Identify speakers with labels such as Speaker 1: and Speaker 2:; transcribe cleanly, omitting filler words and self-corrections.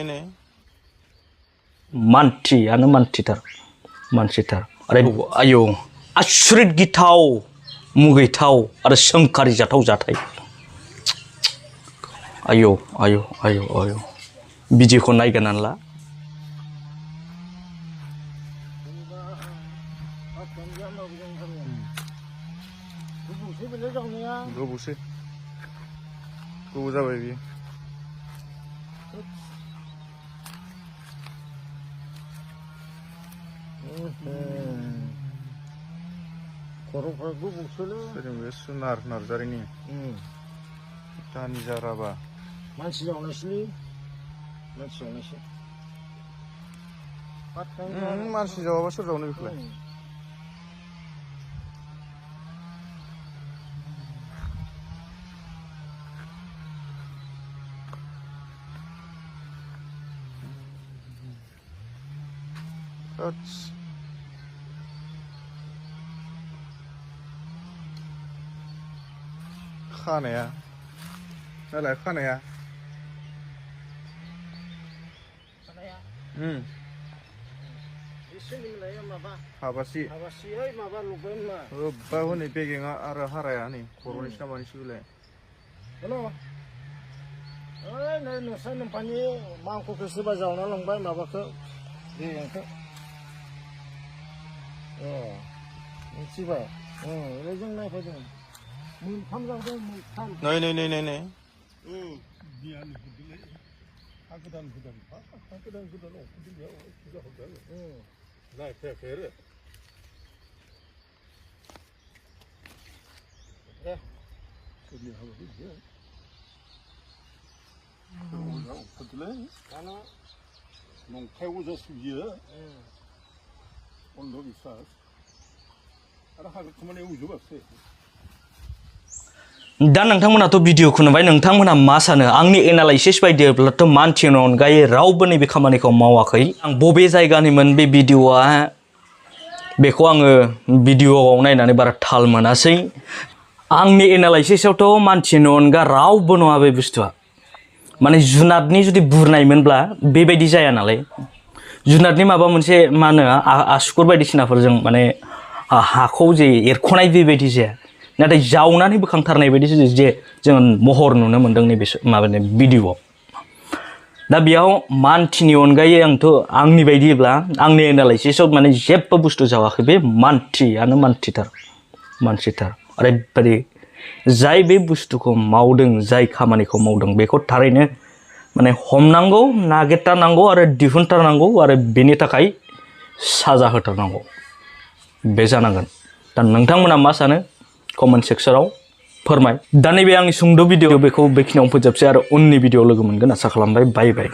Speaker 1: नै
Speaker 2: मानसियानो मानसिथार अरे आयौ आसुरित गिथाव मुगैथाव आरो सोंखारि जाथाव जाथाय आयौ बिदिखौ नायगोनान ला
Speaker 1: गोबाव जाबाय बियो सुनार नार्जारिनि दानि जाराबा
Speaker 3: मानसि जावनायसै
Speaker 1: मानसि जावाबा सोर जावनो बेखौलाय खानाया नालाय खानाया हाबासि होब्बा हनै बेगेङा आरो हाराया नै खर'निसो नामानिसो बेलाय
Speaker 3: हेल' ओइ नै नोंस्रा नोम्फानि मांखौसो सोरबा जावना लांबाय माबाखौ बेगेंखौ मिथिबाय जों नायफैदों मोनथाम जावदों मोनथाम
Speaker 1: नै
Speaker 3: नायफैयाखै नंखाय अजा सुयो अन्धबिश्वास आरो हाग्रा खामानियाव उजोबासो
Speaker 2: दा नोंथांमोनाथ' भिडिअखौ नुबाय नोंथांमोना मा सानो आंनि एनालाइसिस बायदिब्लाथ' मानसिनि अनगायै रावबो नैबे खामानिखौ मावाखै आं बबे जायगानिमोन बे भिडिअआ बेखौ आङो भिडिअआव नायनानै बारा थाल मोनासै आंनि एनालाइसिसआवथ' मानसिनि अनगा रावबो नङा बे बुस्थुआ माने जुनादनि जुदि बुरनायमोनब्ला बेबायदि जाया नालाय जुनादनि माबा मोनसे मा होनो आसुगुर बायदिसिनाफोरजों माने हाखौ जे एरख'नाय बेबायदि जाया नाथाय जावनानै बोखांथारनाय बायदि जे जों महर नुनो मोन्दों नैबे माबानि भिडिअआव दा बेयाव मानसिनि अनगायै आंनि बायदिब्ला आंनि एनालाइसिसआव माने जेबो बुस्थु जावाखै बे मानसियानो मानसिथार ओरैबायदि जाय बे बुस्थुखौ मावदों जाय खामानिखौ मावदों बेखौ थारैनो माने हमनांगौ नागिरथारनांगौ आरो दिहुनथारनांगौ आरो बेनि थाखाय साजा होथारनांगौ बे जानांगोन दा नोंथांमोना मा सानो कमेन्ट सेक्सनाव फोरमाय दा नैबे आंनि सुंद' भिडिअ बेखौ बेखिनियावनो फोजोबसै आरो उननि भिडिअ लोगो मोनगोन आसा खालामबाय बाय